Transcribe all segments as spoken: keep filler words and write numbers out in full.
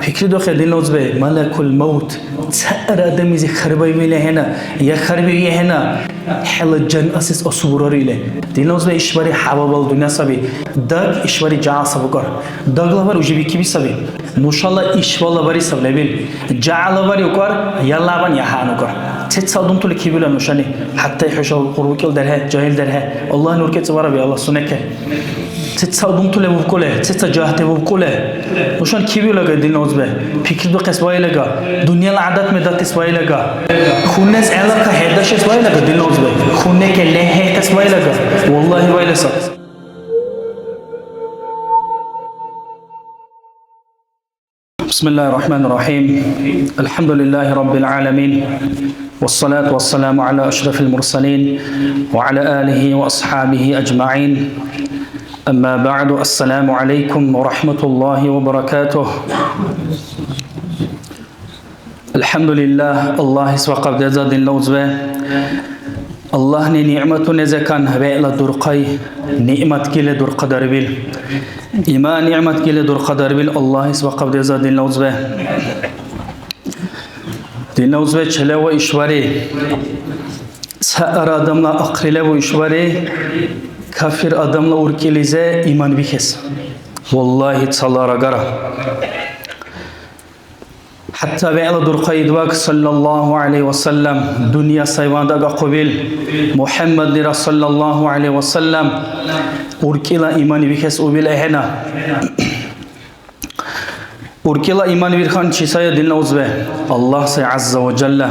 Пикридухъя, динна узбе, малакул маут цаъра адамлизи хьарбаибил ахӀена, я хьарбиу ахӀена, хӀела жан асес асубурар или. Динна узбе, ишбархӀи хӀябабал дунъя саби. Даг ишбархӀи жагьил сабукар. Даг лавар уже бикиби саби. Нушала ишбала бари саб лебил. Жагьила бари укар, яллагъан яхӀян укар. Сецад умтули кибила нушани. ХӀятта хӀуша уркӀил дархье, жагьил дархье. Аллагьни уркӀецӀи бараби, Аллагь сунекке. Сецад умтули вебкӀули, сецад жагьти вебкӀули. Нушани кибилага, динна узбе. Пикридухъес вайлага. Дунъяла гӀядат-медатес вайлага. Хуннес гӀелаб кахӀедашес вайлага, динна узбе. Хуннеке лехӀехъес вайлага. Валлагьи, вайлеса. بسم الله الرحمن الرحيم. الحمد لله رب العالمين. والصلاة والسلام على أشرف المرسلين وعلى آله وأصحابه أجمعين. أما بعد. السلام عليكم ورحمة الله وبركاته. الحمد لله. Аллагьис вакъаб деза, динна узбе. Аллагьни ниъматуни закан вегӀла дурхъай, ниъмат гили дурхъадарбил. Има ниъмат гили дурхъадарбил Аллагьис вакъаб деза, динна узбе. Динна узбе, челева ишбархӀи. Цаъра адамла ахъри лебу ишбархӀи, кафир адамла уркӀилизи иман бихес. Валлагьи, цалара агара. ХӀятта вегӀла дурхъа Идбаг, саллаллаху гӀалайхи ва саллям, дунъя сайван дагахъубил, МухӀяммадлира, саллаллаху гӀалайхи ва саллям, уркӀила иман вихес убил ахӀена. УркӀила иман вирхан чи сая, динна узбе? Аллагь сай, гӀязза ва жалла.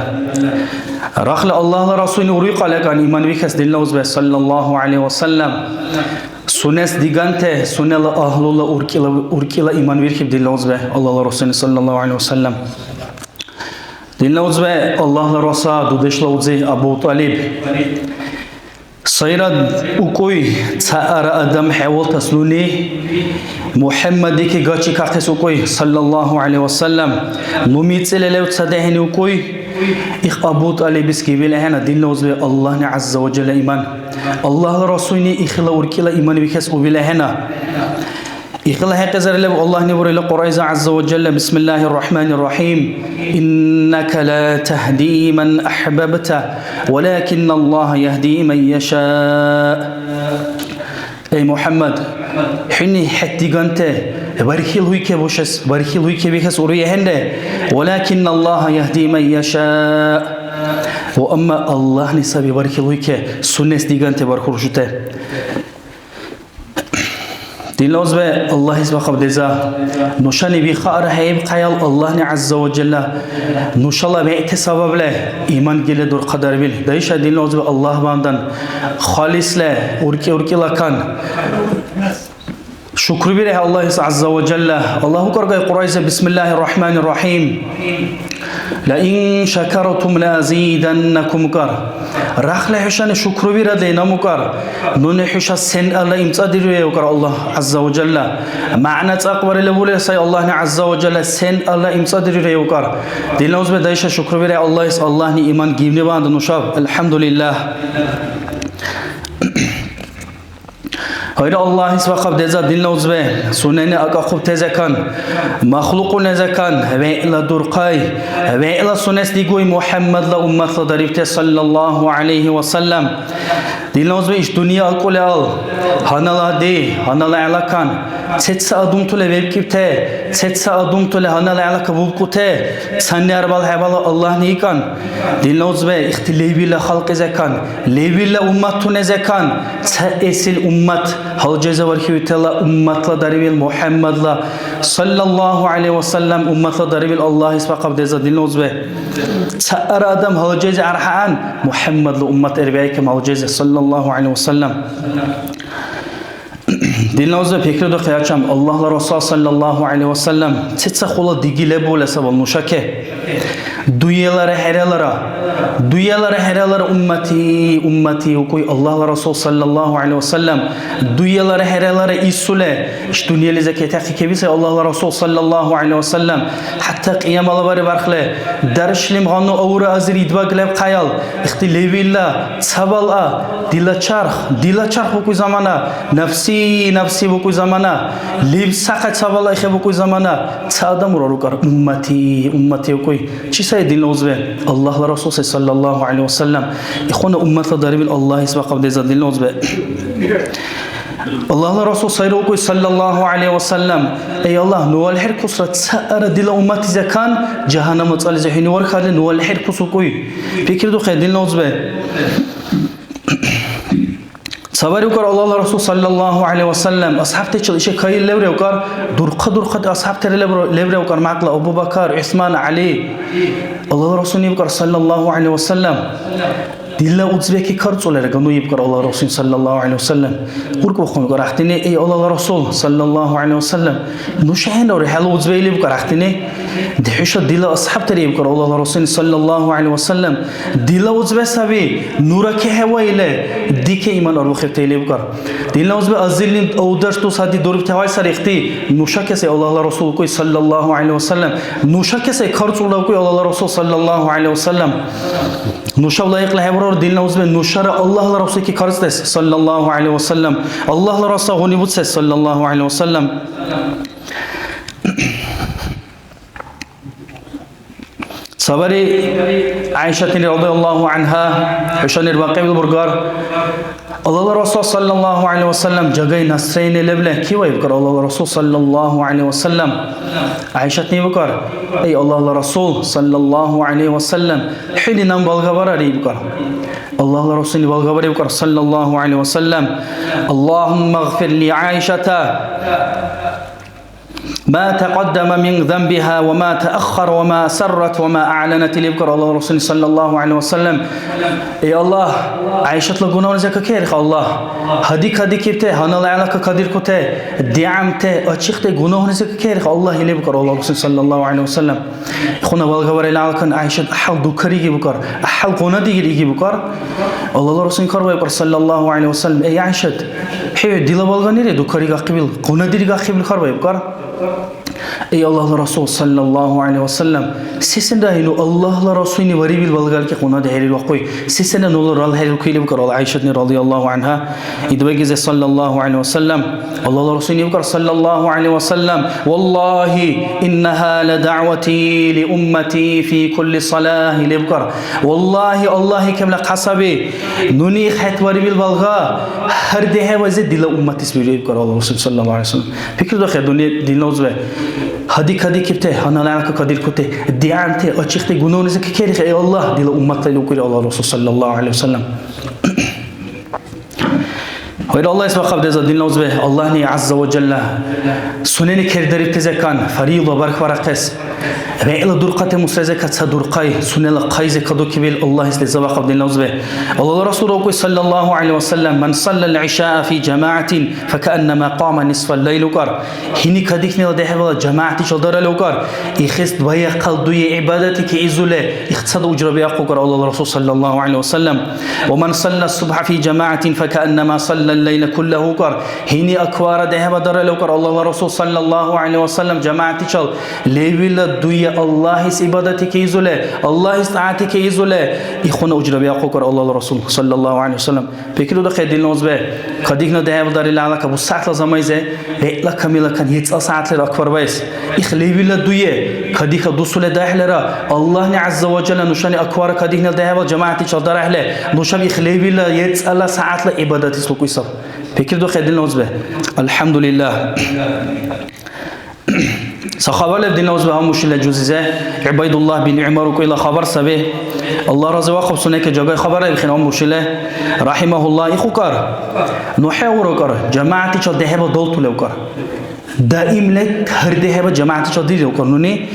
Рахли Аллагьла Расулни уруй кьалекан иман вихес, динна узбе, саллаллаху гӀалайхи ва саллям. Сунес диганте, сунела агьлула уркӀила, уркӀила иман вирхиб, динна узбе, Аллагьла Расулни, саллаллаху гӀалайхи ва саллям. Динна узбе, Аллагьла Расул дудешла узи Абу ТӀалиб. Сайрад укуй, цаъара адам хӀевалтас нуни МухӀяммадики гачи кахъес укуй, саллаллаху гӀалайхи ва саллям. Ну мицӀила лев ца дехӀени укуй. Их Абу ТӀалибис гибил ахӀена, динна узбе, Аллагьни гӀязза ва жалла иман. Аллагьла Расулни ихила уркӀила иман вихес убил ахӀена. Ихила хӀекьизар леб Аллагьни бурили Кьуръайза гӀязза ва жалла, бисмиллахир рахманир рахим. Иннака ла тахди ман ахӀбабта, валякинна Аллагьа яхди ман яша. Эй МухӀяммад, хӀуни хӀед диганте, бархӀил гьуйке бушес, бархӀил гьуйке бихес уруй ахӀенре, валякинна Аллагьа яхди ман яша. Ва амма Аллагьни саби бархӀил гьуйке, сунес диганте бархуршуте. Динла узбе, Аллагьис бахъаб деза. Нушани вихаъра хӀейиб хъял Аллагьни гӀязза ва жалла нушала бегӀти сабабли иман гили дурхъадарбил. Дайша, динла узбе, Аллагь бандан халисле, уркӀи-уркӀила кан. ШукрубирехӀе Аллагьис гӀязза ва жалла. Аллагь укаргай Кьуръайза, бисмиллахир рахманир рахим. «Ла ин шакартум ла азиданнакум», укар. Рахли хӀушани шукрубирадли, намукар. Нуни хӀуша сен-алла имцӀадируя, укар Аллагь гӀязза ва жалла. МягӀна цӀакьбарили бурили сай Аллагьни гӀязза ва жалла, сен-алла имцӀадируя, укар. Динла узбе, дайша шукрубирехӀе Аллагьис, Аллагьни иман гибни бандан нушаб. АлхӀямдулиллагь. Гьайра Аллагьис бахъаб деза, динла узбе, сунени акӀахъубтезекан, махлукьунезекан, вегӀла дурхъай, вегӀла сунес дигуй МухӀяммадла умматла дарибти, саллаллаху гӀялайхи ва саллям. Динла узбе, иш дунъя акӀули ал, гьанала ди, гьанала гӀелакан, цеца адамтули вебкӀибти, цеца адамтули гьанала гӀелака бубкӀути, цанни арбал хӀебала Аллагьни икӀан. Динла узбе, ихти левилла халкьизекан, левилла умматунезекан, цаэсил уммат, гьалжеза вархьиутала умматла даривил МухӀяммадла, саллаллаху гӀялайхи ва саллям, умматла даривил Аллагьис бахъаб деза, динла узбе. Цаъара адам гьалжези архӀяан, МухӀяммадла уммат гӀербиайкам гьалжези, саллаллаху гӀялайхи ва саллям. Динла узбе, пикридухъи гьачам, Аллагьла Расул саллаллаху гӀялайхи ва саллям, сеца хъула диги лебу лесабал нушаке? Дуялара хӀералара, дуялара хӀералара, уммати, уммати, укуй Аллагьла Расул саллаллаху гӀялайхи ва саллям, дуялара хӀералара исуле, иш дунъялизи кетахъи кебиса Аллагьла Расул саллаллаху гӀялайхи ва саллям, хӀятта кьиямала бари бархле, даршлим гъану авра азир идбаг леб хъаял, ихти левилла, цабал а, дила чарх, дила чарх укуй замана, нафси, нафси букӀуй замана, либсахъа ца балайхъи букӀуй замана, ца адам урарукар, уммати, уммати укӀуй. Чи сай динла узбе? Аллагьла Расул сай, саллаллаху гӀалайхи ва саллям. Ихуна умматла дарибил Аллагьис бахъаб деза динла узбе. Аллагьла Расул сайра укӀуй, саллаллаху гӀалайхи ва саллям. Эй Аллагь, ну валхӀеркусра цаъара дила умматизекан, жагьаннамла цӀализи хӀуни вархадли, ну валхӀеркус укӀуй. Пикридухъе динла узбе. Ца бари укар Аллагьла Расул саллаллаху гӀалайхи ва саллям, асхӀябтачил иша кайил левревкар, дурхъа-дурхъати асхӀябтира левре-, левревкар, мякьла Абу Бакар, ГӀусман, ГӀяли. Аллагьла Расул нивкар саллаллаху гӀалайхи ва саллям, дила узбеки карцӀулира гану ибкар Аллагьла Расул саллаллаху гӀалайхи ва саллям. УркӀбухъун укар ахтини, эй Аллагьла Расул саллаллаху гӀалайхи ва саллям, нуша хӀенаври хӀела узбе или букар ахтини. ДехӀуша дила асхӀябтира ибкар Аллагьла Расул саллаллаху гӀалайхи ва саллям. Дила узбе саби, нура кехӀеваили, дике иман арбухибти или букар. Дила узбе азирлим авдарш дус гьади дурибти гьавай сарихти, нуша кесай Аллагьла Расул укӀуй саллаллаху гӀалайхи ва саллям. Нуша кесай карцӀула укӀуй Аллагьла Расул саллаллаху гӀалайхи ва саллям. Нушаб лайикьла хӀебурар дила узбе, нушара Аллагьла Расулки карцӀдес саллаллаху гӀалайхи ва саллям. Аллагьла Расул гьунибуцес саллаллаху гӀалайхи ва саллям. Ца бари ГӀяйшатни радиаллаху анхӀа, хӀушанир бакьибил бургар. Аллагьла Расул саллаллаху гӀалайхи ва саллям жагай настроение лебли киваибкар Аллагьла Расул саллаллаху гӀалайхи ва саллям. ГӀяйшатни букар, эй Аллагьла Расул саллаллаху гӀалайхи ва саллям, хӀуни наб балгабарари ибкар. Аллагьла Расулни балгабарибкар саллаллаху гӀалайхи ва саллям. Аллагьумма гъфир ли ГӀяйшата. ما تقدم من ذنبها وما تأخر وما أسرت وما أعلنت, или букар Аллагьла Расул саллаллаху гӀалайхи ва саллям. Эй Аллагь, ГӀяйшатла гунагьуни закакерих, Аллагь. Гьади кадикибте, гьанала гӀелака кадиркуте, дигӀянте, ачихъте гунагьуни закакерих, Аллагь, или букар Аллагьла Расул саллаллаху гӀалайхи ва саллям. Ихуна валгаварили алкан ГӀяйшат гӀяхӀял дукариги букар, гӀяхӀял гъунадигириги букар. Аллагьла Расул хьарбаибкар саллаллаху гӀалайхи ва саллям, эй ГӀяйшат, хӀу дила балганира дукаригахъибил, гъунадиригахъибил, хьарбаибкар. Эй Аллагьла Расул саллаллаху гӀалайхи ва саллям, сисенра хӀуни Аллагьла Расулни варибил балгалки гъунадихӀерирухъуй, сисенра нула ралхӀериркуй, или букар ГӀяйшатни радиаллаху анхӀа. Идбагизе саллаллаху гӀалайхи ва саллям. Аллагьла Расул ибкар, саллаллаху гӀалайхи ва саллям, «Валлагьи, иннагьа ла даъвати ли уммати фи кулли салагь», или букар. Валлагьи, Аллагьи кемла хъа саби, нуни хӀед варибил балга гьар дехӀе вазе дила умматис вири, ибкар Аллагьла Расул, саллаллаху гӀалайхи ва саллям. Пикридухъя, дунъя динла узбе. Гьади кадикибте, гьанала гӀелака кадиркуте, дигӀянте, ачихъти гунагьунизи кекерихъе, эй Аллагь, дила умматла, или укури Аллагьла Расул, саллаллаху гӀалайхи ва саллям. ГӀур Аллагьис бахъаб деза динла узбе, Аллагьни гӀязза ва жалла сунени кердарибтезекан фаридла бархбарахъес, вегӀла дурхъати мусайзека ца дурхъай, сунела хъайзе кадукибил Аллагьис деза бахъаб динла узбе. Аллагьла Расул укуй, саллаллаху гӀалайхи ва саллям, «Ман саллал гӀишаа фи жамаатин, факааннама кьама нисфал лайл», укар. Гьини кадихьнила дехӀибала жамагӀятичил дарали укар. Ихис баяхъал дуе гӀибадатики изули, ихцад ужра биахъукар Аллагьла Расул, саллаллаху гӀалайхи ва саллям. «Ва ман салла субхӀа фи жамаатин, факааннама салла лайла куллагьу», укар. Гьини аквара дехӀиба дарали укар Аллагьла Расул, саллаллаху гӀалайхи ва саллям, жамагӀятичил левила дуе Аллагьис гӀибадатики изули, Аллагьис тӀагӀятики изули, ихуна ужра биахъукар Аллагьла Расул, саллаллаху гӀалайхи ва саллям. Пикридухъе, динла узбе, кадихьна дехӀибдарили гьалакка бусягӀятла замайзе, вегӀла камилакан ецӀал сягӀятлира акбарбаэс. Их левила дуе, кадихьа дусули дехӀлира, Аллагьни гӀязза ва жалла нушани аквара кадихьнила дехӀибал жамагӀятичил дарахӀели, нушаб их левила ецӀала сягӀятла гӀибадатис лукӀуй саб. Пикридухъе, динла узбе. АлхӀямдулиллагь. Ца хабар леб, динла узбе, гьамушила жузизе, ГӀубайдуллагь бин ГӀумар укуйла хабар саби. Аллагь разивахъуб сунеке жагай хабар лебхӀен гьамушила, рахимахуллагь, ихукар. Ну хӀевурукар, жамагӀятичил дехӀиба далтулевкар. Даим лек гьар дехӀиба жамагӀятичил диревкар нуни.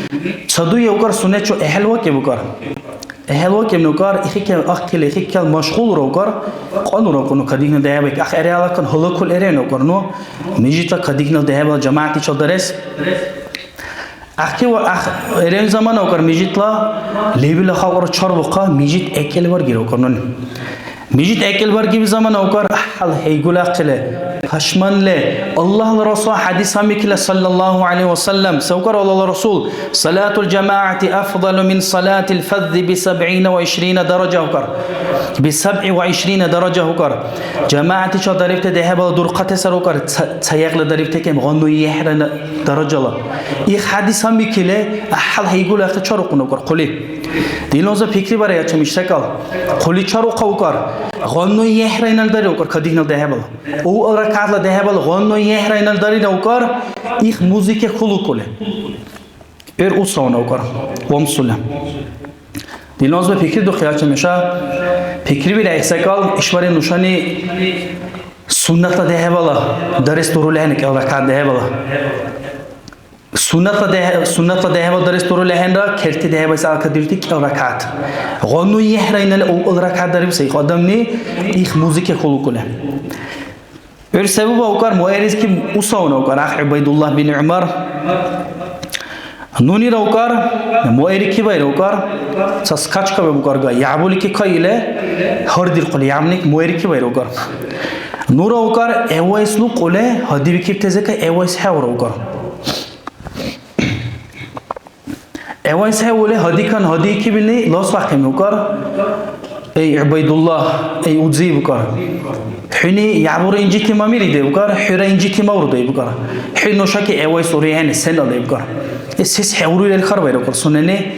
Ца дуевкар сунечу гӀехӀел вакӀибукар. ГӀехӀел вакӀиб нукар, ихикел ахъили, ихикел машгъулра укар, кьанура укар ну кадихьна дехӀибайки, ахӀ, гӀеряла кан гьалакул гӀерен укар ну, мижитла кадихьнила дехӀибала жамагӀятичил дарес. АхӀти ва ахӀ, гӀерен замана укар мижитла, лебила халкьра чарбухъа, мижит гӀекӀел варгира укар нуни. Мижит гӀекӀил баргиби замана укар, гӀяхӀял хӀейгули ахъили, пашманли, Аллагьла Расул хӀядис гьамикили, саллаллаху гӀалайхи ва саллям, се укар Аллагьла Расул, салатул жамагӀяти афдалу мин салатил фаззи би сабгӀина ва ишрина даража укар. Би сабгӀи ва ишрина даража укар. ЖамагӀятичил дарибти дехӀибала дурхъати сар укар, ца-, цаякьла дарибти кем гъанну ихӀрана даражала. Их хӀядис гьамикили, гӀяхӀял хӀейгули ахъи чарухъун укар, хъули. Дила уза пикрибарая, чум иш секӀал. Хъули чарухъа укар. Гъанну ихӀрайнал дари укар, кадихьнал дехӀибала. У ракагӀятла дехӀибала гъанну ихӀрайнал дарира укар, их музыке хьулукули. ГӀур усавна укар. Вамсула. Дила уза пикридухъя, чум иша. Пикрибирая, иш секӀал, ишбархӀи нушани суннатла дехӀибала дарес дурули ахӀен, кӀел ракагӀят дехӀибала. Суннатла дехӀ-, суннатла дехӀибала дарес дурули ахӀенра, керти дехӀибайс алкадирути кӀел ракагӀят. Гъанну ихӀрайнала авал ракагӀят дариб сай адамни, их музыке хьулукули. ГӀур се буба укар, муэрризки усавна укар, ахӀ ГӀубайдулла бин ГӀумар. Нунира укар, муэррикибайра укар, ца скачка беб укар га, ябулики кайили, гьардирхъули ямник муэррикибайра укар. Нура укар, гӀеввайс лукӀули, гьадибикибтазека гӀеввайс хӀевра укар. ГӀеввайс хӀевули, гьадикан гьадикиб или ласвяхъиб укар. Эй, ГӀубайдулла, эй, удзи, букар. ХӀуни ябура инжити мамири, дебукар, хӀура инжити мавру, дебукар. ХӀу нушаки гӀеввайс урехӀе, сен алебкар. Э, сес хӀеврули хьарбаира укар сунени.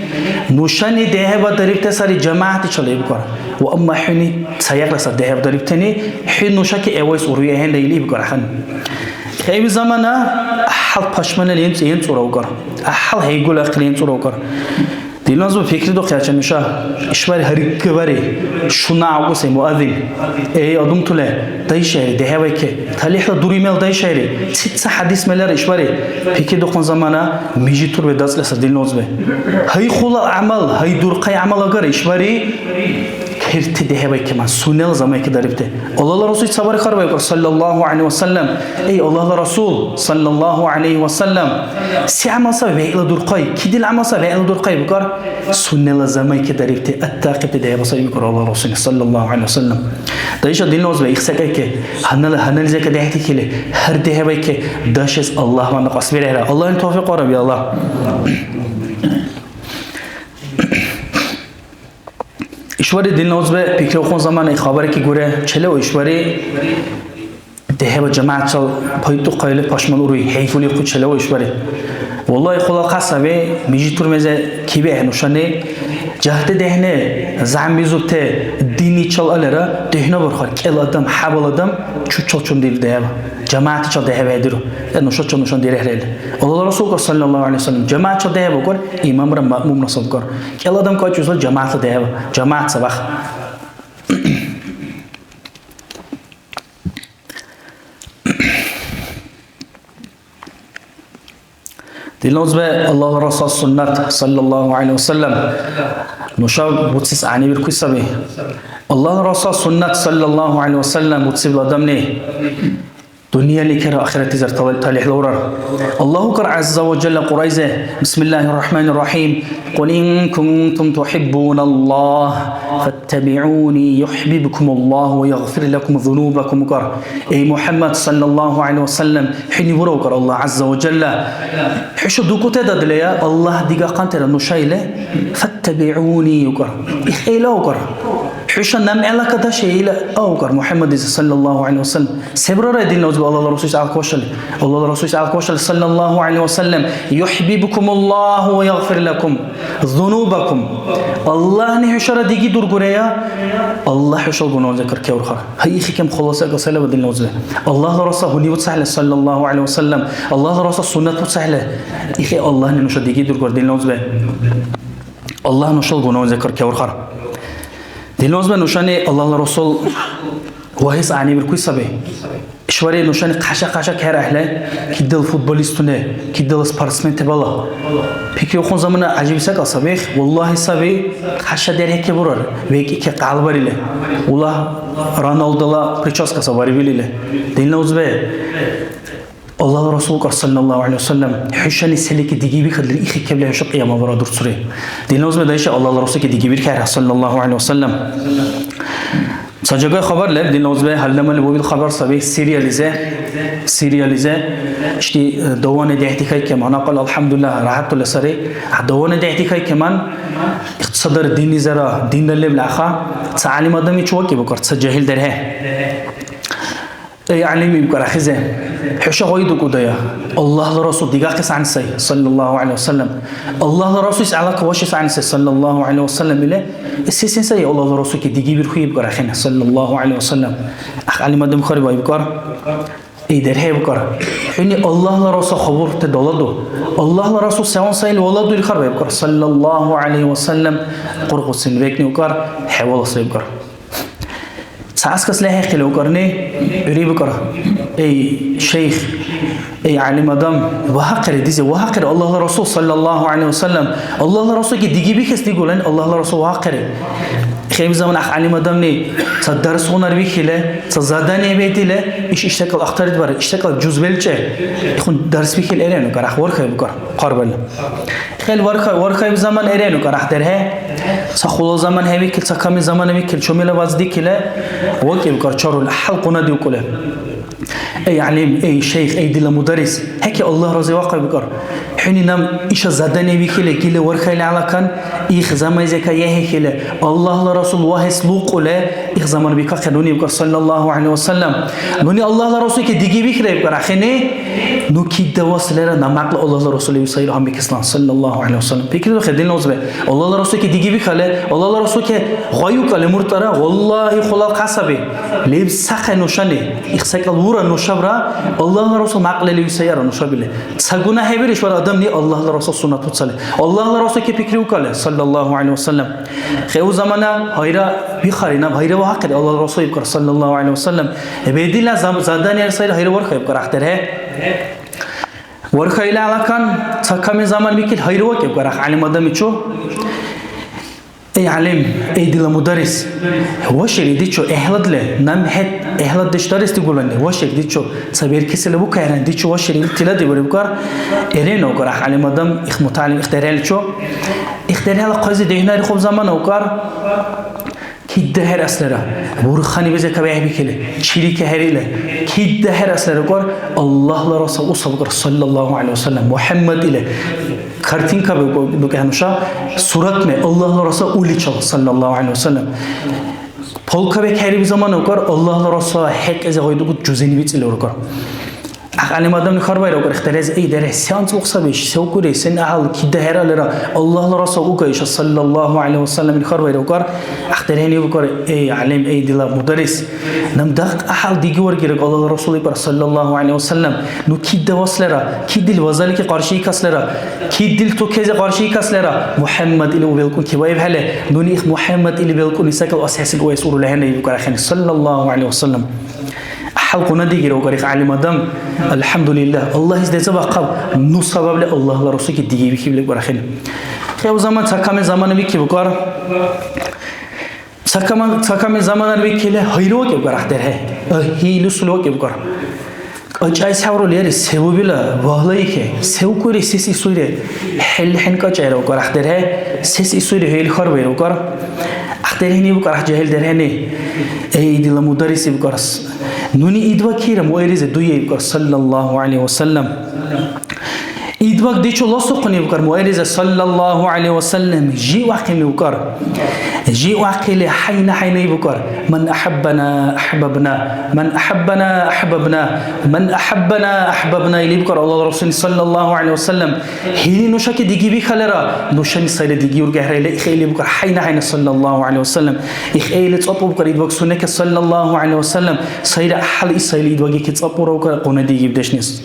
Нушани дехӀеба дарибти сари жамагӀятичил, лебкар. Ва амма хӀуни ца якьласа дехӀеба дарибтани, хӀу нушаки гӀеввайс урехӀе, или букар ахӀен. ХӀеби замана гӀяхӀял пашманали имцӀ-, имцӀура укар. ГӀяхӀял хӀейгули ахъили имцӀура укар. Дила узби пикридухъя, чум иша. ИшбархӀи гьарггабари, шуна акӀуси муаззин. Эй, адамтула дайшайри, дехӀевайке. ТалихӀла дури мел дайшайри. Цица хӀядис мелара ишбархӀи. Пикридухъун замана мижитурби дацӀли сар, дила узби. Гьай хъула гӀямал, гьай дурхъай гӀямал агара ишбархӀи. Керти дехӀебайкиман, сунела замайки дарибти. Аллагьла Расул ца бархьарбайкур, саллаллаху гӀалайхи ва саллям. Эй, Аллагьла Расул, саллаллаху гӀалайхи ва саллям, се гӀямал сай вегӀла дурхъай? Кидил гӀямал сай вегӀла дурхъай? Бикар, сунела замайки дарибти, атдакьибти дехӀеба сай, бикар Аллагьла Расул, саллаллаху гӀалайхи ва саллям. Дайша, дила узби, ихсакайки, гьаннала, гьаннализирка дехӀтикили, гьар дехӀебайки дашес Аллагьван кьасбирехӀра. Аллагьни тавфикь бараб, я Аллагь. ИшбархӀи, дила узби, пикриухъун замана и хабарики гуре, челева ишбархӀи дехӀеба жамагӀятчил пайтӀухъайли пашман уруй, хӀейгули хъу челева ишбархӀи. Валлагь, хъула хъа саби, мижитур мезе кибехӀе нушани, жагьти дехӀни, зягӀмбизурти, динничил алира, духӀнабурхар, кӀел адам, хӀябал адам, чучил чум дир дехӀеба, жамагӀятчил дехӀеба хӀедиру, я нушачил нушан дирехӀрели. Аллагьла Расулка, саллаллаху гӀалайхи ва саллям, жамагӀятчил дехӀеба укар, имамра маъмумра сабкар. КӀел адам кайчи узал жамагӀятла дехӀеба, жамагӀят сабах. Дила узби, Аллагьла Расул суннат, саллаллаху гӀалайхи ва саллям, нуша буцес гӀягӀнибиркули саби. Аллагьла Расул суннат, саллаллаху гӀалайхи ва саллям, буцибла адамли дунъяликира ахиратлизир тал-, талихӀ лаврар. Аллагьу кар гӀязза ва жалла Кьуръайзе, бисмиллахир рахманир рахим, «Кул ин кунтум тухиббуналлаһ, фаттабиъуни, юхӀбибкумуллаһу ва ягъфир лакум зунубакум», укар. Эй МухӀяммад, саллаллаху гӀалайхи ва саллям, хӀуни бура, укар Аллагь гӀязза ва жалла. ХӀуша дукутедадли, я Аллагь, дигахъантира нуша или, «Фаттабиъуни», укар. ИхӀела, укар. ХӀуша намгӀела кадаши ила, а, укар МухӀяммадизи, саллаллаху гӀалайхи ва саллям. Се бурара, дила узби, Аллагьла Расулис гӀялквашалли? Аллагьла Расулис гӀялквашалли, саллаллаху гӀалайхи ва саллям, «ЮхӀбибкумуллаһу ва ягъфир лакум зунубакум». Аллагьни хӀушара диги дургурая, Аллагь хӀушала гунагьуназир каркеурхар. Гьай, ихикем хъуласа касалева, дила узби. Аллагьла Расул гьуни буцахӀели, саллаллаху гӀалайхи ва саллям, Аллагьла Расул суннат буцахӀели, ихи Аллагьни нуша диги дургар, дила узби. Аллагь нушала гунагьуназир каркеурхар. Дила узби, нушани Аллагьла Расул вагьес гӀягӀнибиркули саби. ИшбархӀи нушани хъаша-хъаша керахӀели, кидал футболистуни, кидала спортсментебала пикриухъун замана гӀяжибсакӀал сабихъ. Валлагьи саби, хъаша дерхӀехъе бурар, векӀихъе къалбарили. Ула Роналдола прическа сабарибил или. Дила узби, Аллагьла Расул кар, саллаллаху гӀалайхи ва саллям, хӀушани селики дигибихъадли, ихикебли хӀуша кьиямала дурцури. Дила узби, дайша, Аллагьла Расулки дигибирхьехӀе, саллаллаху гӀалайхи ва саллям. Ца жагай хабар леб, дила узбе, гьалли-мали бубил хабар саби Сириялизе. Сириялизе ишди, э, давани дехӀдихьайкеман, ахъал, алхӀямдулиллагь, ряхӀятула сари. А давани дехӀдихьайкеман, ихтисадар диннизара, динра леб лаха, ца гӀялим адамичи вакӀиб букӀар, ца жагьил дерхӀе. Эй, гӀялим, ибкӀар, ахизе, хӀуша гъай дукӀудая, Аллагьла Расул дигахъес гӀягӀни сай, саллаллаху гӀалайхи ва саллям. Аллагьла Расул ис гӀелака вашес гӀягӀни сай, саллаллаху гӀалайхи ва саллям, или, се-сен сай Аллагьла Расулке диги бирху, ибкӀар, ахини, саллаллаху гӀалайхи ва саллям. Ахъ гӀялим адам хьарбаибкӀар, эй, дерхӀе, ибкӀар, хӀуни Аллагьла Расул хабурте даладу? Аллагьла Расул севан сай или валаду, или хьарбаибкӀар, саллаллаху гӀалайхи ва саллям. Къуркъуцин векни, ибкӀар, хӀевалас, ибкӀар. Ца аскас лехӀяхъили укарни, гӀури бикӀар, эй, шейх, эй, гӀялим адам, вагьахъири, дизи вагьахъири, Аллагьла Расул, саллаллаху гӀалайхи ва саллям, Аллагьла Расулке диги бихес дигулан, Аллагьла Расул вагьахъири. ХӀеб заман ахъ гӀялим адамли ца дарсгъунар вихьили, ца задание бедили, иш иштакал ахтардибариб, иштакал жуз белчӀи, ихъун дарс бихьили, эрен укар, ахъ вархай букар, хъарбарли. ХӀел варха-, вархаиб заман эрен укар, ахъ дерхӀе. Ца хула заман хӀебикили, ца камли замана бикили, чумила вац дикили, вакӀибкар чарул, хӀялкьунадиукӀули. Эй, гӀялим, эй, шейх, эй, дила мударрис, хӀеки Аллагь разивахъабикӀар. ХӀуни наб иша задание бихили, кили вархайли гӀелакан, их замайзека яхӀихили, Аллагьла Расул вагьес лукӀули, их замана бикахъя нуни, ибкар, саллаллаху гӀалайхи ва саллям. Нуни Аллагьла Расулке диги бихьра, ибкар, ахини, ну кидавас лера намякьла Аллагьла Расул иб сайри гьанбикеслан, саллаллаху гӀалайхи ва саллям. Пикридухъи, дила узбе. Аллагьла Расулке диги бихали, Аллагьла Расулке гъайукали муртара, валлагьи, хулал кьасаби. Леб сахъи нушани, их секӀал ура нушабра, Аллагьла Расул мякьлали висаяра нушабили. Ца гуна хӀебириш вара адамни Аллагьла Расул суннатуцали. Аллагьла Расулке пикриукали, саллаллаху гӀалайхи ва саллям. ХӀеу замана гьайра бихари, наб гьайра вагьахъири, Аллагьла Расул ибкар, саллаллаху гӀалайхи ва саллям. Бедила зам-, задание сайри гьайра вархаибкар, ахъ дерхӀе. Вархайла гӀелакан, ца камли заман бикили гьайра вакӀибкар, ахъ гӀялим адамичу. Эй, гӀялим, эй, дила мударрис, вашири дичу гӀехӀладли, наб хӀед гӀехӀладдеш дарес дигулани, вашири дичу, ца беркесила букайран дичу вашири, ил тилади бурибкар, эрен укар, ахъ гӀялим адам, их мутагӀялим, их дерхӀеличу. Их дерхӀела хъайзи дехӀнарихъуб замана укар, кидда хӀеръеслира, бурхани безе кабяхӀбикили, чили кахӀерили, кидда хӀеръеслира укар, Аллагьла Расул усабкар, саллаллаху гӀалайхи ва саллям, МухӀяммад или. Картинка бу-, бу-, букӀа нуша, суратме, Аллагьла Расул уличил, саллаллаху гӀалайхи ва саллям. Полка бекхӀериби замана укар, Аллагьла Расул хӀекьлизи гъайдукӀут жузени бицӀили уркар. Ахъ гӀялим адамли хьарбаира укар, ихтилази, эй, дерхӀе, се анцӀбукь саби иш, се укури, сен гӀяхӀял кида хӀералира, Аллагьла Расул ука иша, саллаллаху гӀалайхи ва саллям, или хьарбаира укар. Ахъ дерхӀени укар, эй, гӀялим, эй, дила мударрис, наб дахъ гӀяхӀял диги варгира, Аллагьла Расул ибар, саллаллаху гӀалайхи ва саллям, ну кида васлера, кидил вазалики къаршиикаслера, кидил тукезе къаршиикаслера, МухӀяммад или у белкӀун кибаибхӀели, нуни их МухӀяммад или белкӀуни секӀал ас хӀясил уэс урули ахӀенра, ибукар ахӀен, саллаллаху гӀалайхи ва саллям. ХӀялкьунадигира укар, их гӀялим адам, алхӀямдулиллагь, Аллагьис децӀабахъаб, ну сабабли Аллагьла Расулке диги бихибли укар ахӀен. ХӀев заман ца камен замана бикиб укар. Ца камен, ца камен замана бикили, гьайли вакӀиб укар, ахъ дерхӀе. Гьайли сули вакӀиб укар. Кьакьайс гӀявра лери, се бубила, вагьла ихе, се укури, сес исуйре? ХӀел хӀен кьакьайра укар, ахъ дерхӀе, сес исуйре, хӀу ил хьарбаира укар. Ахъ дерхӀени букар, ахъ жагьил дерхӀени. Эй, дила мударрис, ибкар, нуни идвакира муэризе дуя, ибкар, саллаллаху гӀалайхи ва саллям. Идвак дичу ласухъуни, ибкар, муэризе, саллаллаху гӀалайхи ва саллям, жи вахъхӀи, ибкар. Жи вахъхӀили, хӀяйна-хӀяйна ибукар. «Ман ахӀаббана, ахӀбабна. Ман ахӀаббана, ахӀбабна. Ман ахӀаббана, ахӀбабна», или ибкар Аллагьла Расулни, саллаллаху гӀалайхи ва саллям. ХӀини нушаки диги бихалара, нушани сайра диги ургехӀра, или ихӀели букар, хӀяйна-хӀяйна, саллаллаху гӀалайхи ва саллям. ИхӀели цӀапӀубкар идваг сунеке, саллаллаху гӀалайхи ва саллям. Сайра гӀяхӀял ис сайли идвагики цӀапӀура укар къуна дигибдешнис.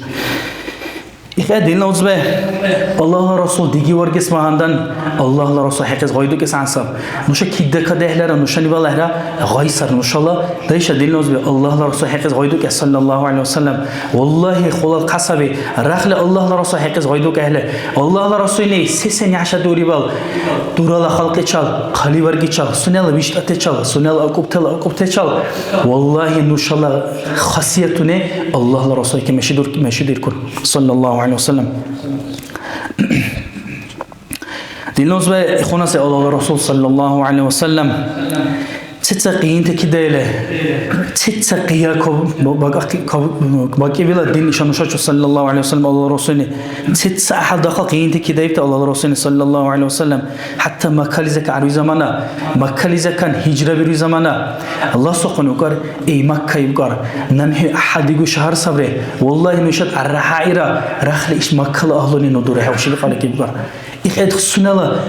ИхӀе, динна уцбе, Аллагьла Расул диги варгес багьандан, Аллагьла Расул хӀекьес гъайдукӀес гӀян саб. Нуша кидда кадехӀлара, нушани балехӀра гъай сар нушала. Дайша, динна уцбе, Аллагьла Расул хӀекьес гъайдукӀес, саллаллаху гӀалайхи ва саллям. Валлагьи, хулал кьасаби, рахли Аллагьла Расул хӀекьес гъайдукӀехӀе. Аллагьла Расулни се-сен яхӀша дурибал, дурала халкьичал, хъаливаргичал, сунела виштӀатечал, сунела акӀубтала акӀубтечал. Валлагьи, нушала хасиятуни Аллагьла Расулайки мешидур-, мешидиркур, саллаллаху гӀалайхи ва саллям. Динна уцбе, ихунаси Аллагьла Расул, саллаллаху гӀалайхи ва саллям, Цица къиянти кидаили, цица къия каб-, бакӀахъи-, каб-, бакӀибила дин иша нушачу, саллаллаху гӀалайхи ва саллям, Аллагьла Расулни. Цица гӀяхӀял дахъал къиянти кидаибта Аллагьла Расулни, саллаллаху гӀалайхи ва саллям. ХӀятта Маккализакан гӀяруй замана, Маккализакан гьижра бируй замана, Аллагь сухъун укӀар, эй, Макка, ибкӀар, наб хӀу гӀяхӀял дигу шагьар сабри. Валлагьи, нушаб аррагьаира, рахли иш Маккала агьлуни ну дурахӀевшили кьаликибкӀар. ИхӀед сунела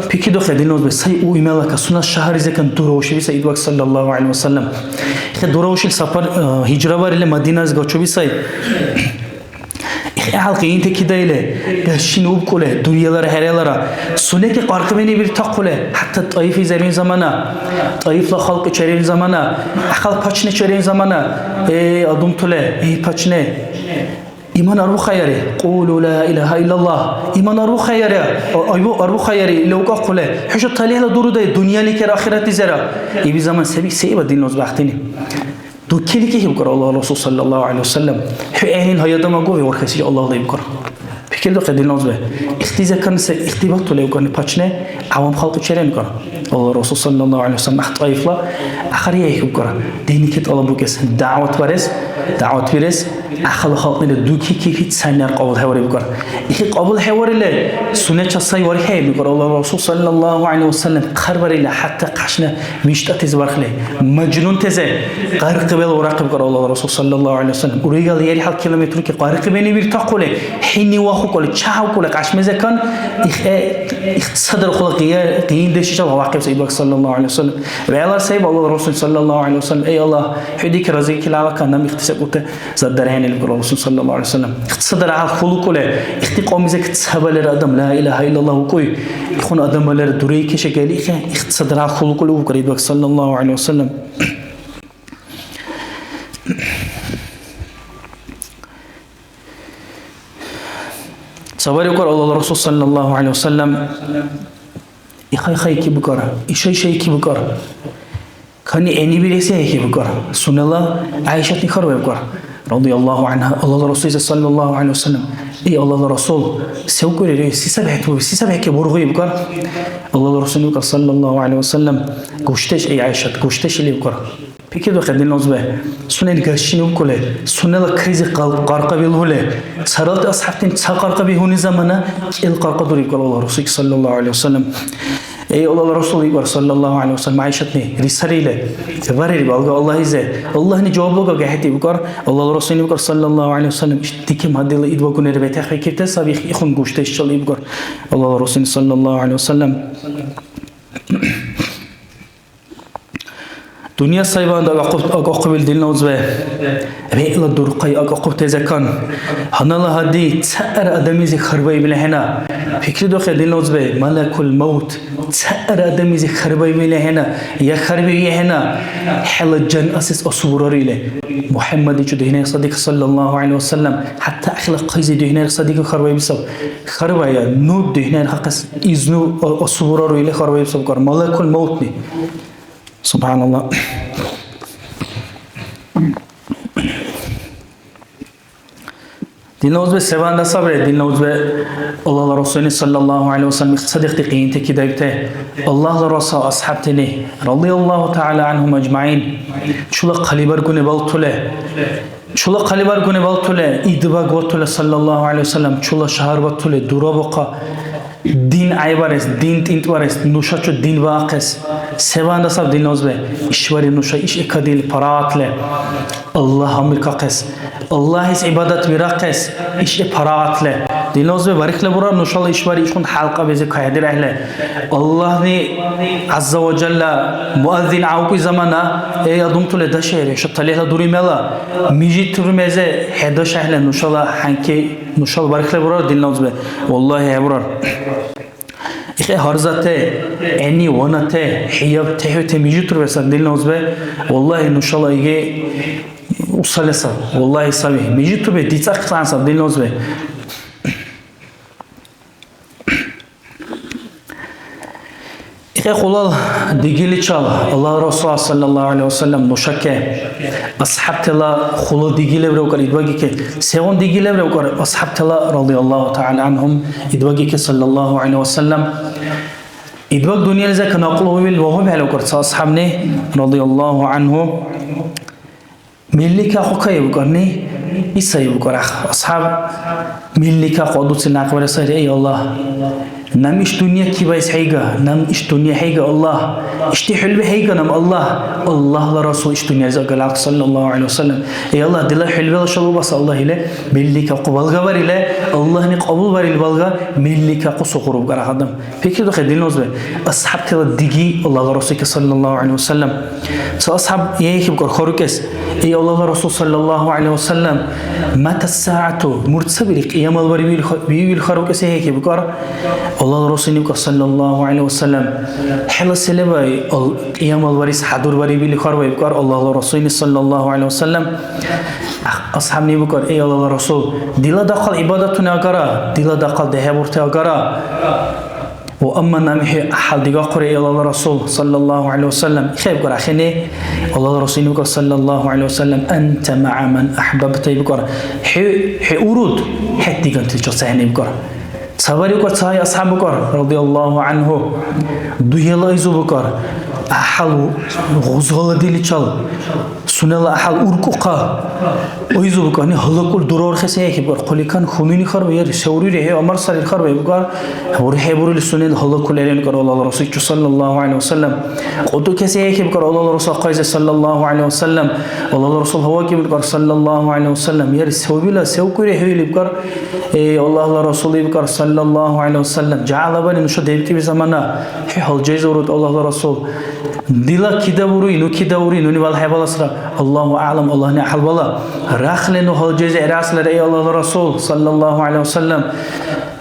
пикридухъя, динна узби, сай у ималака, сунела шагьарлизакан дураушиби сай Идбаг саллаллаху гӀалайхи ва саллям. ИхӀед дураушил сапар, э, гьижра барили Мадиналис гачуби сай. ИхӀял къиянти кидаили, гашин убкӀули, дунъялара хӀерелара, сунеки къаркъбини биртахъули, хӀятта ТӀаиф изервин замана, ТӀаифла халкьи червин замана, ахал пачне червин замана, э, адамтули, э, пачне. Иман арбухаяри, кьулу ла илагьа иллаллагь. Иман арбухаяри, айбу арбухаяри, или укахъули, хӀуша талихӀла дурудай дунъяликира ахиратлизира. Иби заман се биъ, се ибад, динна узби, ахъдини? Дукилики хӀебкӀар Аллагьла Расул саллаллаху гӀалайхи ва саллям. ХӀу гӀягӀнил гьай адам агу, вегӀурхайсили Аллагьла ибкӀар. Пикридухъя, динна узби. Ихтизакан се ихтибатули укӀарни пачне, гӀявам халкьи черенкӀар. Аллагьла Расул саллаллаху гӀалайхи ва саллям ахъ ТӀаифла ахъар яхӀ укӀар. Диники тӀалаббукӀес, дагӀват барес, дагӀват бирес, ахъала халкьнира дуки кихи цайни аркьавал хӀеварибкӀар. Ихи кьабул хӀеварили, сунеча сай вархӀейибкӀар. Аллагьла Расул саллаллаху гӀалайхи ва саллям хъарбарили, хӀятта кашна виштӀатизи бархли, мажнунтази къаркъибел урахъибкӀар Аллагьла Расул саллаллаху гӀалайхи ва саллям. Урегал ярихӀял километрути къаркъибени виртахъули, хӀини вахукӀули, чягьавкӀули, кьяшмезекан ихе-, ихцадархъула гъия-, гъиндешичал вавахъибси Идбаг саллаллаху гӀалайхи ва саллям. ВегӀлар саиб Аллагьла Расул саллаллаху гӀалайхи ва саллям: «Эй Аллагь, хӀу дики разикилала канам ихтисакӀути зад дархьен», — или букӀар Расул саллаллаху гӀалайхи ва саллям. Ихцадархъал хьулукӀули, ихти кьомизек цабалер адам ла илагьа иллаллагь укӀуй, ихъун адамалер дурейки шагали ихе, ихцадархъал хьулукӀули убкӀар Идбаг саллаллаху гӀалайхи ва саллям. Ца барибкӀар Аллагьла Расул саллаллаху гӀалайхи ва саллям, ихай-хайки букӀар, ишай-шайки букӀар. Кани гӀенибирес яхӀи букӀар. Сунела ГӀяйшатни хьарбаибкӀар, радияллаху гӀанхӀа, Аллагьла Расуллизи саллаллаху гӀалайхи ва саллям: «Эй Аллагьла Расул, се укӀури, се сабхӀехӀе, се сабхӀехӀе бургъуибкӀар?» Аллагьла Расул букӀар, саллаллаху гӀалайхи ва саллям: «Гушдеш, эй ГӀяйшат, гушдеш», — или букӀар. Пикридухъя, динна узби, сунени гашини убкӀули, сунела кайзи къал-, къаркъа билгьули, царалти асхӀябтани ца къаркъа бихӀуни замана, кӀел къаркъа дурибкӀар Аллагьла Расулли саллаллаху гӀалайхи ва саллям. Эй Аллагьла Расул, ибкӀар саллаллаху гӀалайхи ва саллям, ГӀяйшатни, рисарили, варирби алга Аллагьизе, Аллагьни жаваб лугаб гехӀетибкӀар, Аллагьла Расулни букӀар саллаллаху гӀалайхи ва саллям: «Иш диким гьадила идбагунира бетахъбикибти саби, их-, ихун гушдешчил», — ибкӀар Аллагьла Расулни саллаллаху гӀалайхи ва саллям. Дунъя сайван агахъуб-, агахъубил, динна узби, вегӀла дурхъай агахъубтезакан. Гьаннала гьади цаъра адамлизи хьарбаибли ахӀена. Пикридухъя, динна узби, малакул маут цаъра адамлизи хьарбаибли ахӀена, я хьарбиули ахӀена, хӀела жан асес асубурар или. МухӀяммадличи духӀнарихъа садика, саллаллаху гӀалайхи ва саллям, хӀятта ахила хъайзи духӀнарихъа садика хьарбаибсаб. Хьарбая, ну духӀнарихъахъес изну асубурару или хьарбаибсаб кар малакул маутни. СубхӀяналлагь. Динна узби, се ванда сабри, динна узби, Аллагьла Расулни саллаллаху гӀалайхи ва саллям ихцадихъти къиянти кидаибти Аллагьла Расул асхӀябтини, радияллаху тагӀала гӀанхум ажмагӀин, чула хъалибаргуни балтули, чула хъалибаргуни балтули, идбаг ватули, саллаллаху гӀалайхи ва саллям, чула шагьар ватули, дурабухъа. Дин гӀяйбарес, дин тӀинтӀбарес, нушачу дин баахъес. Се ванда саб, динна узби? ИшбархӀи нуша иш экадили парагъатли Аллагь амиркахъес, Аллагьис гӀибадат бирахъес иш парагъатли. Динна узби, барихъли бурар нушала ишбархӀи ишгъуна хӀялкьабизи кайхӀедирахӀели. Аллагьни ГӀязза ва Жалла муаззин гӀявкӀуй замана, эй, адамтули, дашехӀе, хӀуша талихӀла дуримала мижит урмезе хӀедашахӀели нушала хӀянки Нушала бархли бурар, динна узби. Валлагьи, хӀебурар. Ихъе гьарзате, гӀени, ванате, хӀяб, техӀути мижитур весан, динна узби. Валлагьи, нушала иги усале саб. Валлагьи, саби. Мижитуби дицӀахъес гӀян саб, динна узби. Ихъе хъулал дигиличал Аллагьла Расул саллаллаху гӀалайхи ва саллям нушаке асхӀябтала хъулал диги левревкӀар идбагике. Сегъуна диги левревкӀар асхӀябтала, радияллаху тагӀала гӀанхум, идбагике саллаллаху гӀалайхи ва саллям? Идбаг дунъялизир канахъулавил вагьубхӀели укӀар ца асхӀябни, радияллаху анху. Мелликахъу кайи букӀарни, иса ибукӀар ах-, асхӀяб, мелликахъу адуцили някъбара сайри, эй Аллагь, наб иш дунъя кибайс хӀейга, наб иш дунъя хӀейга, Аллагь, ишди хӀулби хӀейга наб, Аллагь, Аллагьла Расул иш дунъялизи агалахъу, саллаллаху гӀалайхи ва саллям. Эй Аллагь, дила хӀулбила шалубас, Аллагь, или, мелликахъу балгабарили, Аллагьни кьабулбарили балга, мелликахъу сукъурубкӀар ах адам. Пикридухъи, дила узби, асхӀябтала диги Аллагьла Расулка саллаллаху гӀалайхи ва саллям. Ца асхӀяб яхӀ-, яхӀ-, букӀар, харукӀес: «Эй Аллагьла Расул саллаллаху гӀалайхи ва саллям, мата саату, мурт сабири, кьиямал барибил ха-, виубил харукӀес?» яхӀ-, яхӀ-, букӀар. Аллагьла Расул нибкӀар саллаллаху гӀалайхи ва саллям: «ХӀела се лебай, ал-, кьиямал барис хӀядурбарибил харбай?» букӀар Аллагьла Расулни саллаллаху гӀалайхи ва саллям. Ах-, асхӀяб нибкӀар: «Эй Аллагьла Расул, дила дахъал гӀибадатуни агара, дила дахъал дехӀебурти агара». Ва амма наб хӀу гӀяхӀял дигахъури, эй Аллагьла Расул, саллаллаху гӀалайхи ва саллям, ихӀе букӀар ахини, Аллагьла Расул ибкӀар, саллаллаху гӀалайхи ва саллям: «Анта маа ман ахӀбабта», ибкӀар. ХӀу, хӀу уруд, хӀед дигантиличил ца хӀенибкӀар. Ца барибкӀар, ца асхӀяб букӀар, радияллаху анху, дугела изу букӀар, гӀяхӀял гъузгъаладиличил сунела гӀяхӀял уркӀухъа. Ойзубукани гьалакӀули дурарухъес гӀехӀе букӀар. Хъуликан хьунуйни хьарбаири, се урири хӀу, Амар сарил хьарбаиб букӀар. УрхӀебурили сунела гьалакӀули ирен букӀар Аллагьла Расулчи, саллаллаху гӀалайхи ва саллям. КьутӀукес гӀехӀе букӀар Аллагьла Расул ахъайзи, саллаллаху гӀалайхи ва саллям. Аллагьла Расул гьавакӀиб букӀар, саллаллаху гӀалайхи ва саллям. Яри се убила, се укури хӀу или букӀар. Эй, Аллагьла Расул ибкӀар, саллаллаху гӀалайхи ва саллям. ЖагӀялабали нуша дебкӀиби замана. ХӀу гьалжайзурут, Аллагьла Расул. Дила кида буруй, ну кида ури, нуни валхӀебаласра. Аллагьу аълам, Аллагьни гӀяхӀялбала. Рахли ну гьалжезе гӀерасилра, эй Аллагьла Расул, саллаллаху гӀалайхи ва саллям.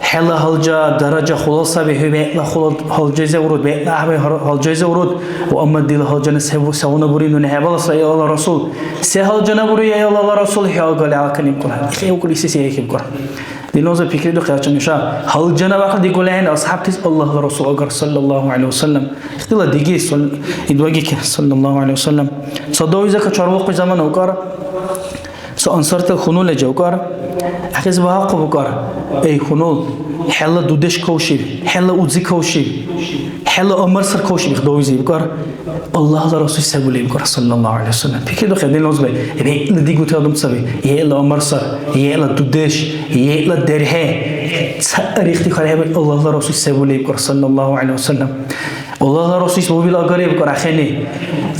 ХӀела гьалжа, даража хулал саби, хӀу бегӀла хулал гьалжезе урут, бегӀла гӀяхӀби гьар-, гьалжезе урут. Ва амма дила гьалжана се бу-, сегъуна бури, нуни хӀебаласра, эй Аллагьла Расул. Се гьалжана бури, эй Аллагьла Расул, хӀу агали гӀякани букӀура. Ихе укули се, се хӀебкӀура. Диноза пикридухъя нуша. Гьалжана вахъа дигули ахӀен асхӀябтис Аллагьла Расул агар, саллаллаху гӀалайхи ва саллям. Ихтила диги, сал-, идвагики, саллаллаху гӀалайхи ва саллям. Ца давизака чарвухъи замана укӀар, ца ансартал хьунуле жавкӀар, ахӀес багьахъу букӀар: «Эй, хьунул, хӀела дудеш кавшиб, хӀела узи кавшиб, хӀела Амар сар кавшиб», их давизи букӀар. Аллагьла Расул се були букӀар, саллаллаху гӀалайхи ва саллям. Пикридухъя, динла узби, вегӀла дигути адам саби. ВегӀла Амар сар, вегӀла дудеш, вегӀла дерхӀе. Ца арихти хъархӀебиркьи Аллагьла Расул се були букӀар, саллаллаху гӀалайхи ва саллям. Аллагьла Расул исбубил агарли букӀар ахӀенни.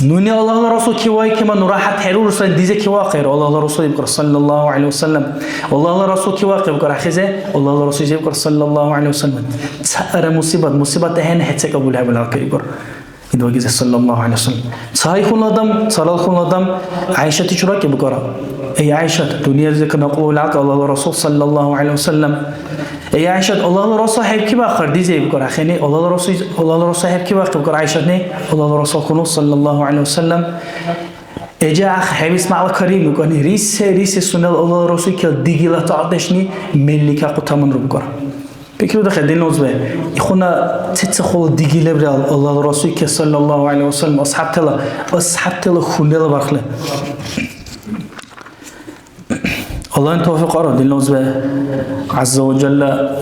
Нуни Аллагьла Расул кивайкима, ну рахат хӀерурусай дизе кивахъира. Аллагьла Расул ибкӀар, саллаллаху гӀалайхи ва саллям. Аллагьла Расул кивахъи букӀар ахӀезе. Аллагьла Расул ибкӀар, саллаллаху гӀалайхи ва саллям. Ца ара мусибат, мусибат ахӀен хӀецакӀа булхӀебулхӀелкӀа ибкӀар. Идвагизе, саллаллаху гӀалайхи ва саллям. Цайхунла адам, царалхунла адам ГӀяйшати чураки букӀара. Эй ГӀяйшат, дунъялизи канахъулавил гӀякьи Аллагьла Расул, саллаллаху гӀалайхи ва саллям. Эй ГӀяйшат, Аллагьла Расул хӀебкибяхъар дизе букӀар ахӀенни. Аллагьла Расул, Аллагьла Расул хӀебкибяхъи букӀар ГӀяйшатни. Аллагьла Расул хьунул, саллаллаху гӀалайхи ва саллям. Эжа ах хӀебис мякьла кариб букӀани, рисе, рисе сунела Аллагьла Расул кел дигила цӀакьдешни мелли кахъу таманру букӀар. Пикридухъя, динла узби, ихъуна цецахъула диги лебри Ал-, Аллагьла Расулке, саллаллаху гӀалайхи ва саллям, асхӀябтала, асхӀябтала хьунела бархли. Аллагьни тавфикь ара, динла узби, гӀязза ва жалла,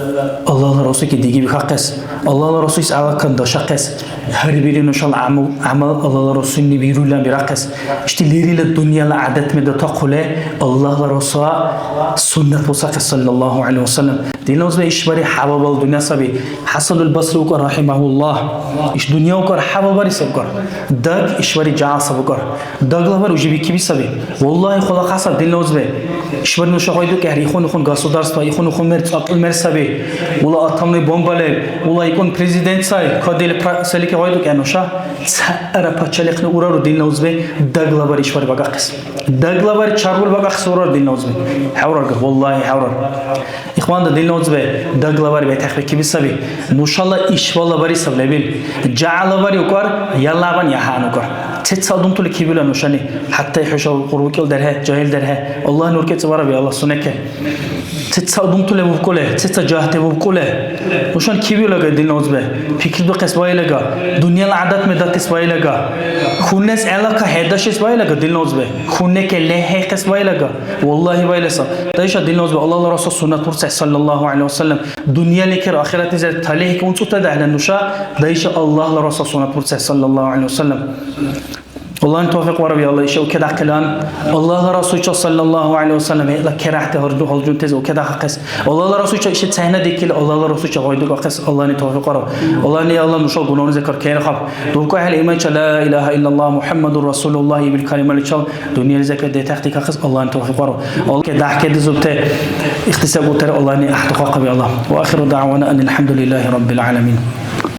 Аллагьла Расулке диги бихахъес, Аллагьла Расулис гӀелакан дашахъес, гьарбири нушала гӀямал, гӀямал Аллагьла Расулни бирули бирахъес, ишди лерила дунъяла гӀядатми датахъули, Аллагьла Расула суннат бусахъес, саллаллаху гӀалайхи ва саллям. Динла узби, ишбархӀи хӀябал дунъя саби. ХӀясанул Басри укӀар, рахӀимагьуллагь. Иш дунъя укӀар, хӀябал бари саб укӀар. Даг ишбархӀи жагьил саб укӀар. Даг лабар уже бикиби саби. Валлагьи, хъула хасаб, динла узби. ИшбархӀи нуша гъайдукӀехӀе, ихъун-ихъун государство, ихъун-ихъун мер, цӀакьил мер саби. Ула атомный бомба леб, ула икӀун президент сай, кадили пра-, селики гъайдукӀехӀе нуша. Цара пачалихъни урару, динла узби, даг лабар ишбархӀи бакӀахъес. Даг лабар чарбул бакӀахъес урар, динла узби. ХӀяврарга, валлагьи, хӀяврар. Ихванда, динла узби, даг лабар бетахъбикиби саби. Нушала ишбала бари саб лебил. Жагьила бари укӀар, яллагъан яхӀян укӀар. Сецад умтули кибила нушани, хӀятта хӀуша уркӀил дерхӀе, жагьил дерхӀе, Аллагьни уркӀецӀи бараби, Аллагь сунеке. Сецад умтули вебкӀули, сецад жагьти вебкӀули. Нушани кибилага, динна узби? Пикридухъес вайлага, дунъяла гӀядат-медатес вайлага, хуннес гӀелака хӀедашес вайлага, динна узби. Хуннеке лехӀихъес вайлага. Валлагьи, вайлеса. Дайша, динна узби, Аллагьла Расул суннат бурцехӀе, саллаллаху гӀалайхи ва саллям. Дунъяличир ахиратнизир талихӀ унцутада гӀелан нуша, дайша, Аллагьла Расул суннат бурцехӀе, саллаллаху гӀалайхи ва саллям. Аллагьни тавфикь бараб, я Аллагь, иша укедяхъилан. Аллагьла Расулчил, саллаллаху гӀалайхи ва саллям, хӀела керахӀти гьарду-, гьалжунтази укедяхъахъес. Аллагьла Расулчил иши цайна дикили, Аллагьла Расулчил гъайдукахъес Аллагьни тавфикь бараб. Аллагьни, я Аллагь, нушала гунагьуни закар кайрахъаб. ДубкӀухӀели иманчил ла иляха иллаллаху Мухаммадур Расулуллах ибил калималичил дунъялизиркья детахъдикахъес Аллагьни тавфикь бараб. Аллагьке дяхӀкедизурти ихтисаб утира Аллагьни гӀяхӀдухъахъаби, Аллагь. Ва ахиру дагӀвана анил хӀямдулиллахи раббил гӀаламин.